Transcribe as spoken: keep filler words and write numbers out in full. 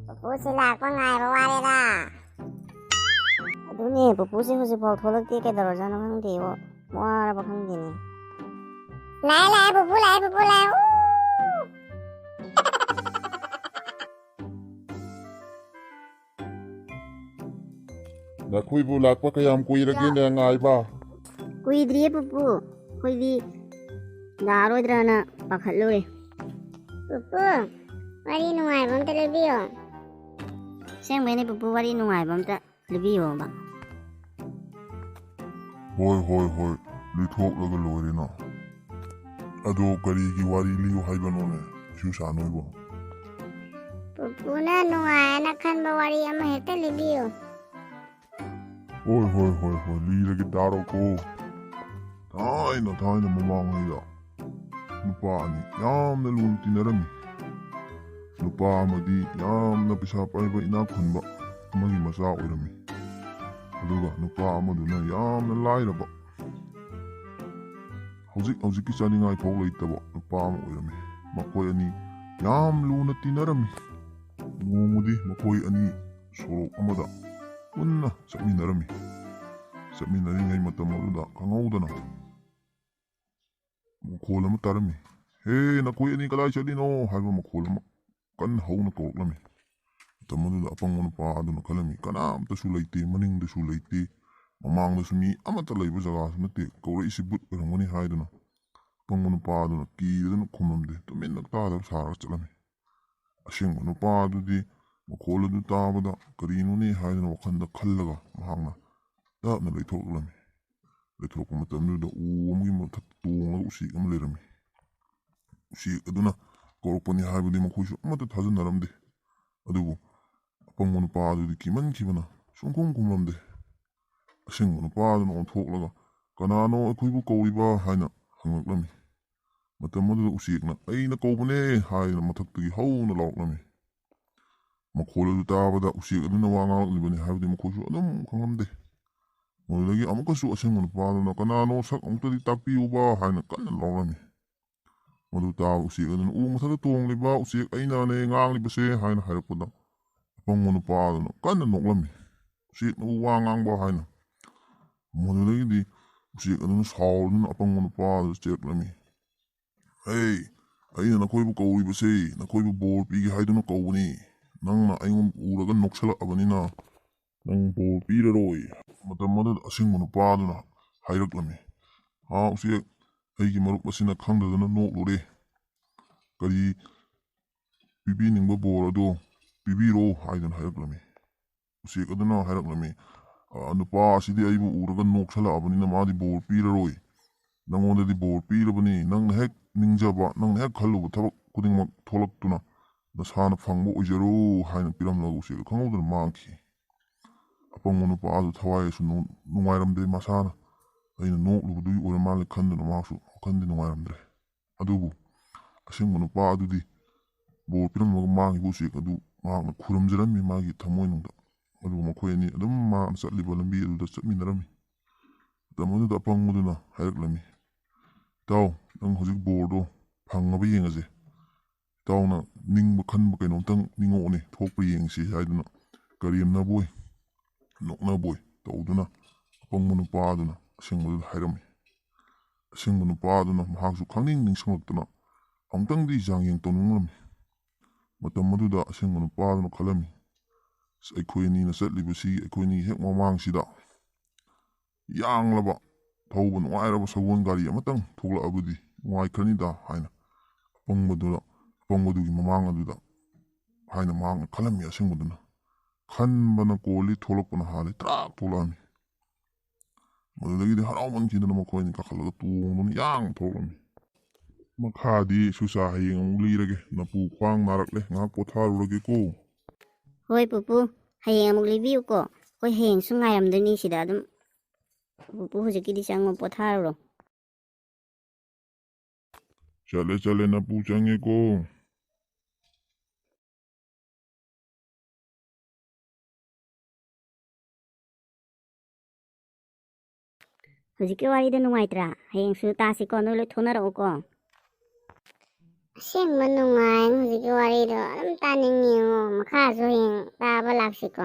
ꯄꯨꯄꯨꯁꯤ ꯂꯥꯛꯄ ꯉꯥꯏꯕ ꯋꯥꯔꯦꯗ꯫ ꯑꯗꯨꯅꯦ, ꯄꯨꯄꯨꯁꯤ ꯍꯧꯖꯤꯛꯐꯥꯎ ꯊꯣꯛꯂꯛꯇꯦ, ꯀꯩꯗꯧꯔꯖꯥꯠꯅꯣ ꯈꯪꯗꯦꯕꯣ꯫ ꯋꯥꯔꯕ ꯈꯪꯗꯦꯅꯦ꯫ ꯂꯥꯛꯑꯦ, ꯂꯥꯛꯑꯦ, ꯄꯨꯄꯨ ꯂꯥꯛꯑꯦ, ꯄꯨꯄꯨ ꯂꯥꯛꯑꯦ꯫ ꯎ! ꯅꯈꯣꯏꯕꯨ ꯂꯥꯛꯄ ꯀꯌꯥꯝ ꯀꯨꯏꯔꯒꯦꯅꯦ ꯉꯥꯏꯕ? ꯀꯨꯏꯗ꯭ꯔꯤꯌꯦ ꯄꯨꯄꯨ, ꯑꯩꯈꯣꯏꯗꯤ ꯂꯥꯛꯑꯔꯣꯏꯗ꯭ꯔꯅ ꯄꯥꯈꯠꯂꯨꯔꯦ꯫ ꯄꯨꯄꯨ, ꯋꯥꯔꯤ ꯅꯨꯡꯉꯥꯏꯕ ꯑꯝꯇ ꯂꯤꯕꯤꯌꯣ꯫ ꯑꯁꯦꯡꯕꯩꯅꯦ ꯄꯨꯄꯨ, ꯋꯥꯔꯤ ꯅꯨꯡꯉꯥꯏꯕ ꯑꯝꯇ ꯂꯤꯕꯤꯌꯣꯕ꯫ ꯍꯣꯏ, ꯍꯣꯏ, ꯍꯣꯏ, ꯂꯤꯊꯣꯛꯂꯒ ꯂꯣꯏꯔꯦꯅ꯫ ꯑꯗꯣ ꯀꯔꯤꯒꯤ ꯋꯥꯔꯤ ꯂꯤꯌꯨ ꯍꯥꯏꯕꯅꯣꯅꯦ, ꯏꯁꯨ ꯁꯥ ꯅꯣꯏꯕꯣ? ꯄꯨꯄꯨꯅ ꯅꯨꯡꯉꯥꯏꯅ ꯈꯟꯕ ꯋꯥꯔꯤ ꯑꯃ ꯍꯦꯛꯇ ꯂꯤꯕꯤꯌꯨ꯫ ꯍꯣꯏ, ꯍꯣꯏ, ꯍꯣꯏ, ꯍꯣꯏ, ꯂꯤꯔꯒꯦ ꯇꯥꯔꯣꯀꯣ꯫ ꯊꯥꯏꯅ, ꯊꯥꯏꯅ ꯃꯃꯥꯡꯉꯩꯗ ꯅꯨꯄꯥ ꯑꯅꯤ ꯌꯥꯝꯅ ꯂꯨꯅ ꯇꯤꯟꯅꯔꯝꯃꯤ꯫ ꯅꯨꯄꯥ ꯑꯃꯗꯤ ꯌꯥꯝꯅ ꯄꯩꯁꯥ ꯄꯥꯏꯕ, ꯏꯅꯥꯛ ꯈꯨꯟꯕ ꯑꯃꯒꯤ ꯃꯆꯥ ꯑꯣꯏꯔꯝꯃꯤ꯫ ꯑꯗꯨꯒ ꯅꯨꯄꯥ ꯑꯃꯗꯨꯅ ꯌꯥꯝꯅ ꯂꯥꯏꯔꯕ, ꯍꯧꯖꯤꯛ ꯍꯧꯖꯤꯛꯀꯤ ꯆꯥꯅꯤꯡꯉꯥꯏ ꯐꯥꯎ ꯂꯩꯇꯕ ꯅꯨꯄꯥ ꯑꯃ ꯑꯣꯏꯔꯝꯃꯤ꯫ ꯃꯈꯣꯏ ꯑꯅꯤ ꯌꯥꯝ ꯂꯨꯅ ꯇꯤꯟꯅꯔꯝꯃꯤ꯫ ꯅꯣꯡꯃꯗꯤ ꯃꯈꯣꯏ ꯑꯅꯤ ꯁꯣꯔꯣꯛ ꯑꯃꯗ ꯄꯨꯟꯅ ꯆꯠꯃꯤꯟꯅꯔꯝꯃꯤ꯫ ꯆꯠꯃꯤꯟꯅꯔꯤꯉꯩ ꯃꯇꯝ ꯑꯗꯨꯗ ꯈꯪꯍꯧꯗꯅ ꯃꯈꯣꯜ ꯑꯃ ꯇꯥꯔꯝꯃꯤ꯫ "ꯍꯦ, ꯅꯈꯣꯏ ꯑꯅꯤ ꯀꯗꯥꯏ ꯆꯠꯂꯤꯅꯣ?" ꯍꯥꯏꯕ ꯃꯈꯣꯜ ꯑꯃ ꯀꯟꯅ ꯍꯧꯅ ꯀꯧꯔꯛꯂꯝꯃꯤ꯫ ꯃꯇꯝ ꯑꯗꯨꯗ ꯑꯄꯪꯕ ꯅꯨꯄꯥ ꯑꯗꯨꯅ ꯈꯜꯂꯝꯃꯤ, "ꯀꯅꯥꯝꯇꯁꯨ ꯂꯩꯇꯦ, ꯃꯅꯤꯡꯗꯁꯨ ꯂꯩꯇꯦ, ꯃꯃꯥꯡꯗꯁꯨ ꯃꯤ ꯑꯃꯠꯇ ꯂꯩꯕ ꯖꯒꯥꯁꯨ ꯅꯠꯇꯦ, ꯀꯧꯔꯛꯏꯁꯤ ꯚꯨꯠ ꯑꯣꯏꯔꯝꯒꯅꯤ" ꯍꯥꯏꯗꯨꯅ ꯑꯄꯪꯕ ꯅꯨꯄꯥ ꯑꯗꯨꯅ ꯀꯤꯗꯅ ꯈꯨꯝꯂꯝꯗꯦ, ꯇꯨꯃꯤꯟꯅ ꯇꯥꯗꯕ ꯁꯥꯔꯒ ꯆꯠꯂꯝꯃꯤ꯫ ꯑꯁꯦꯡꯕ ꯅꯨꯄꯥ ꯑꯗꯨꯗꯤ ꯃꯈꯣꯜ ꯑꯗꯨ ꯇꯥꯕꯗ ꯀꯔꯤꯅꯣꯅꯦ ꯍꯥꯏꯗꯨꯅ ꯋꯥꯈꯜꯗ ꯈꯜꯂꯒ ꯃꯍꯥꯛꯅ ꯇꯞꯅ ꯂꯩꯊꯣꯛꯂꯝꯃꯤ꯫ ꯂꯩꯊꯣꯔꯛꯄ ꯃꯇꯝꯗꯨꯗ ꯎ ꯑꯃꯒꯤ ꯃꯊꯛꯇ ꯇꯣꯡꯂꯒ ꯎꯆꯦꯛ ꯑꯃ ꯂꯩꯔꯝꯃꯤ꯫ ꯎꯆꯦꯛ ꯑꯗꯨꯅ ꯀꯧꯔꯛꯄꯅꯤ ꯍꯥꯏꯕꯗꯤ ꯃꯈꯣꯏꯁꯨ ꯑꯃꯠꯇ ꯊꯥꯖꯅꯔꯝꯗꯦ꯫ ꯑꯗꯨꯕꯨ ꯑꯄꯪꯕ ꯅꯨꯄꯥ ꯑꯗꯨꯗꯤ ꯀꯤꯃꯟꯈꯤꯕꯅ ꯁꯨꯡꯈꯨꯝ ꯈꯨꯝꯂꯝꯗꯦ꯫ ꯑꯁꯦꯡꯕ ꯅꯨꯄꯥ ꯑꯗꯨꯅ ꯑꯣꯟꯊꯣꯛꯂꯒ, "ꯀꯅꯥꯅꯣ ꯑꯩꯈꯣꯏꯕꯨ ꯀꯧꯔꯤꯕ?" ꯍꯥꯏꯅ ꯍꯪꯂꯛꯂꯝꯃꯤ꯫ ꯃꯇꯝ ꯑꯗꯨꯗ ꯎꯆꯦꯛꯅ, "ꯑꯩꯅ ꯀꯧꯕꯅꯦ" ꯍꯥꯏꯗꯨꯅ ꯃꯊꯛꯇꯒꯤ ꯍꯧꯅ ꯂꯥꯎꯔꯛꯂꯝꯃꯤ꯫ ꯃꯈꯣꯜ ꯑꯗꯨ ꯇꯥꯕꯗ ꯎꯆꯦꯛ ꯑꯗꯨꯅ ꯋꯥ ꯉꯥꯡꯂꯛꯂꯤꯕꯅꯤ ꯍꯥꯏꯕꯗꯤ ꯃꯈꯣꯏꯁꯨ ꯑꯗꯨꯝ ꯈꯪꯂꯝꯗꯦ꯫ ꯃꯗꯨꯗꯒꯤ ꯑꯃꯨꯛꯀꯁꯨ ꯑꯁꯦꯡꯕ ꯅꯨꯄꯥꯗꯨꯅ, "ꯀꯅꯥꯅꯣ, ꯁꯛ ꯑꯃꯨꯛꯇꯗꯤ ꯇꯥꯛꯄꯤꯌꯨꯕ?" ꯍꯥꯏꯅ ꯀꯟꯅ ꯂꯥꯎꯔꯝꯃꯤ꯫ ꯃꯗꯨ ꯇꯥꯕ ꯎꯆꯦꯛ ꯑꯗꯨꯅ, "ꯎ ꯃꯊꯛꯇ ꯇꯣꯡꯂꯤꯕ ꯎꯆꯦꯛ ꯑꯩꯅꯅꯦ ꯉꯥꯡꯂꯤꯕꯁꯦ" ꯍꯥꯏꯅ ꯍꯥꯏꯔꯛꯄꯗ, ꯑꯄꯪꯕ ꯅꯨꯄꯥꯗꯨꯅ ꯀꯟꯅ ꯅꯣꯛꯂꯝꯃꯤ꯫ "ꯎꯆꯦꯛꯅꯕꯨ ꯋꯥ ꯉꯥꯡꯕ" ꯍꯥꯏꯅ꯫ ꯃꯗꯨꯗꯒꯤꯗꯤ ꯎꯆꯦꯛ ꯑꯗꯨꯅ ꯁꯥꯎꯗꯨꯅ ꯑꯄꯪꯕ ꯅꯨꯄꯥꯗꯨꯗ ꯆꯦꯔꯛꯂꯝꯃꯤ꯫ "ꯍꯦ, ꯑꯩꯅ ꯅꯈꯣꯏꯕꯨ ꯀꯧꯔꯤꯕꯁꯦ ꯅꯈꯣꯏꯕꯨ ꯕꯣꯔ ꯄꯤꯒꯦ ꯍꯥꯏꯗꯨꯅ ꯀꯧꯕꯅꯤ꯫ ꯅꯪꯅ ꯑꯩꯉꯣꯟꯗ ꯎꯔꯒ ꯅꯣꯛꯁꯜꯂꯛꯑꯕꯅꯤꯅ ꯅꯪ ꯕꯣꯔ ꯄꯤꯔꯔꯣꯏ꯫" ꯃꯇꯝ ꯑꯗꯨꯗ ꯑꯁꯦꯡꯕ ꯅꯨꯄꯥꯗꯨꯅ ꯍꯥꯏꯔꯛꯂꯝꯃꯤ, "ꯑꯥ ꯎꯆꯦꯛ, ꯑꯩꯒꯤ ꯃꯔꯨꯞ ꯑꯁꯤꯅ ꯈꯪꯗꯗꯅ ꯅꯣꯛꯂꯨꯔꯦ꯫ ꯀꯔꯤ ꯄꯤꯕꯤꯅꯤꯡꯕ ꯕꯣꯔ ꯑꯗꯣ ꯄꯤꯕꯤꯔꯣ" ꯍꯥꯏꯗꯨꯅ ꯍꯥꯏꯔꯛꯂꯝꯃꯤ꯫ ꯎꯆꯦꯛ ꯑꯗꯨꯅ ꯍꯥꯏꯔꯛꯂꯝꯃꯤ, "ꯑ, ꯅꯨꯄꯥ ꯑꯁꯤꯗꯤ ꯑꯩꯕꯨ ꯎꯔꯒ ꯅꯣꯛꯁꯜꯂꯛꯑꯕꯅꯤꯅ ꯃꯥꯗꯤ ꯕꯣꯔ ꯄꯤꯔꯔꯣꯏ꯫ ꯅꯉꯣꯟꯗꯗꯤ ꯕꯣꯔ ꯄꯤꯔꯕꯅꯤ꯫ ꯅꯪꯅ ꯍꯦꯛ ꯅꯤꯡꯖꯕ, ꯅꯪꯅ ꯍꯦꯛ ꯈꯜꯂꯨꯕ ꯊꯕꯛ ꯈꯨꯗꯤꯡꯃꯛ ꯊꯣꯛꯂꯛꯇꯨꯅ ꯅꯁꯥꯅ ꯐꯪꯕ ꯑꯣꯏꯖꯔꯣ" ꯍꯥꯏꯅ ꯄꯤꯔꯝꯂꯒ ꯎꯆꯦꯛꯇꯣ ꯈꯪꯍꯧꯗꯅ ꯃꯥꯡꯈꯤ꯫ ꯑꯄꯪꯕ ꯅꯨꯄꯥ ꯑꯗꯨ ꯊꯋꯥꯏ ꯑꯁꯨ ꯅꯨꯡ-, ꯅꯨꯡꯉꯥꯏꯔꯝꯗꯦ꯫ ꯃꯁꯥꯅ "ꯑꯩꯅ ꯅꯣꯛꯂꯨꯕꯗꯨꯒꯤ ꯑꯣꯏꯔ ꯃꯥꯜꯂꯦ" ꯈꯟꯗꯨꯅ ꯃꯍꯥꯛꯁꯨ ꯋꯥꯈꯜꯗꯤ ꯅꯨꯡꯉꯥꯏꯔꯝꯗ꯭ꯔꯦ꯫ ꯑꯗꯨꯕꯨ ꯑꯁꯦꯡꯕ ꯅꯨꯄꯥ ꯑꯗꯨꯗꯤ ꯕꯣꯔ ꯄꯤꯔꯝꯂꯒ ꯃꯥꯡꯈꯤꯕ ꯎꯆꯦꯛ ꯑꯗꯨ ꯃꯍꯥꯛꯅ ꯈꯨꯔꯨꯝꯖꯔꯝꯃꯤ ꯃꯥꯒꯤ ꯊꯃꯣꯏꯅꯨꯡꯗ꯫ ꯑꯗꯨꯒ ꯃꯈꯣꯏ ꯑꯅꯤ ꯑꯗꯨꯝ ꯃꯍꯥꯛꯅ ꯆꯠꯂꯤꯕ ꯂꯝꯕꯤ ꯑꯗꯨꯗ ꯆꯠꯃꯤꯟꯅꯔꯝꯃꯤ꯫ ꯃꯇꯝ ꯑꯗꯨꯗ ꯑꯄꯪꯕꯗꯨꯅ ꯍꯥꯏꯔꯛꯂꯝꯃꯤ, "ꯏꯇꯥꯎ, ꯅꯪ ꯍꯧꯖꯤꯛ ꯕꯣꯔꯗꯣ ꯐꯪꯉꯕ ꯌꯦꯡꯉꯁꯦ꯫ ꯏꯇꯥꯎꯅ ꯅꯤꯡꯕ ꯈꯟꯕ ꯀꯩꯅꯣꯝꯇꯪ ꯅꯤꯡꯉꯛꯑꯣꯅꯦ, ꯊꯣꯛꯄ꯭ꯔꯥ ꯌꯦꯡꯁꯤ" ꯍꯥꯏꯗꯨꯅ ꯀꯔꯦꯝꯅꯕꯣꯏ ꯅꯣꯛꯅꯕꯣꯏ ꯇꯧꯗꯨꯅ ꯑꯄꯪꯕ ꯅꯨꯄꯥ ꯑꯗꯨꯅ ꯑꯁꯦꯡꯕꯗꯨꯗ ꯍꯥꯏꯔꯝꯃꯤ꯫ ꯑꯁꯦꯡꯕ ꯅꯨꯄꯥ ꯑꯗꯨꯅ ꯃꯍꯥꯛꯁꯨ ꯈꯪꯅꯤꯡ ꯅꯤꯡꯁꯤꯡꯂꯛꯇꯅ ꯑꯃꯨꯛꯇꯪꯗꯤ ꯆꯥꯡꯌꯦꯡ ꯇꯧꯅꯤꯡꯂꯝꯃꯤ꯫ ꯃꯇꯝ ꯑꯗꯨꯗ ꯑꯁꯦꯡꯕ ꯅꯨꯄꯥ ꯑꯗꯨꯅ ꯈꯜꯂꯝꯃꯤ, "ꯑꯁ, ꯑꯩꯈꯣꯏ ꯑꯅꯤꯅ ꯆꯠꯂꯤꯕꯁꯤ ꯑꯩꯈꯣꯏ ꯑꯅꯤ ꯍꯦꯛ ꯃꯃꯥꯡꯁꯤꯗ ꯌꯥꯡꯂꯕ, ꯊꯧꯕ ꯅꯨꯡꯉꯥꯏꯔꯕ ꯁꯒꯣꯜ ꯒꯥꯔꯤ ꯑꯃꯇꯪ ꯊꯣꯛꯂꯛꯑꯕꯗꯤ ꯅꯨꯡꯉꯥꯏꯈ꯭ꯔꯅꯤꯗ" ꯍꯥꯏꯅ ꯑꯄꯪꯕꯗꯨꯗ, ꯑꯄꯪꯕꯗꯨꯒꯤ ꯃꯃꯥꯡ ꯑꯗꯨꯗ ꯍꯥꯏꯅ ꯃꯍꯥꯛꯅ ꯈꯜꯂꯝꯃꯤ꯫ ꯑꯁꯦꯡꯕꯗꯨꯅ ꯈꯟꯕꯅ ꯀꯣꯜꯂꯤ, ꯊꯣꯛꯂꯛꯄꯅ ꯍꯥꯜꯂꯤ, ꯇ꯭ꯔꯥꯛ ꯊꯣꯛꯂꯛꯑꯝꯃꯤ꯫ ꯃꯗꯨꯗꯒꯤꯗꯤ ꯍꯔꯥꯎꯃꯟꯈꯤꯗꯅ ꯃꯈꯣꯏ ꯑꯅꯤ ꯀꯥꯈꯠꯂꯒ ꯇꯣꯡꯗꯨꯅ ꯌꯥꯡꯅ ꯊꯣꯛꯂꯛꯂꯝꯃꯤ꯫ ꯃꯈꯥꯗꯤ ꯁꯨꯁꯥ ꯍꯌꯦꯡ ꯑꯃꯨꯛ ꯂꯤꯔꯒꯦ꯫ ꯅꯄꯨ ꯈ꯭ꯋꯥꯡ ꯅꯥꯔꯛꯂꯦ, ꯉꯥꯏꯍꯥꯛ ꯄꯣꯊꯥꯔꯨꯔꯒꯦꯀꯣ꯫ ꯍꯣꯏ ꯄꯨꯄꯨ, ꯍꯌꯦꯡ ꯑꯃꯨꯛ ꯂꯤꯕꯤꯌꯨꯀꯣ꯫ ꯑꯩꯈꯣꯏ ꯍꯌꯦꯡꯁꯨ ꯉꯥꯏꯔꯝꯗꯣꯏꯅꯤ ꯁꯤꯗ ꯑꯗꯨꯝ꯫ ꯄꯨꯄꯨ ꯍꯧꯖꯤꯛꯀꯤꯗꯤ ꯆꯪꯉꯣ, ꯄꯣꯊꯥꯔꯨꯔꯣ꯫ ꯆꯠꯂꯦ ꯆꯠꯂꯦ, ꯅꯄꯨ ꯆꯪꯉꯦꯀꯣ꯫ ꯍꯧꯖꯤꯛꯀꯤ ꯋꯥꯔꯤꯗꯣ ꯅꯨꯡꯉꯥꯏꯇ꯭ꯔꯥ? ꯍꯌꯦꯡꯁꯨ ꯇꯥꯁꯤꯀꯣ, ꯅꯣꯏ ꯂꯣꯏ ꯊꯣꯛꯅꯔꯛꯎꯀꯣ꯫ ꯑꯁꯦꯡꯕ ꯅꯨꯡꯉꯥꯏ ꯍꯧꯖꯤꯛꯀꯤ ꯋꯥꯔꯤꯗꯣ꯫ ꯑꯗꯨꯝ ꯇꯥꯅꯤꯡꯉꯤ ꯌꯦꯡꯉꯣ꯫ ꯃꯈꯥꯁꯨ ꯍꯌꯦꯡ ꯇꯥꯕ ꯂꯥꯛꯁꯤꯀꯣ꯫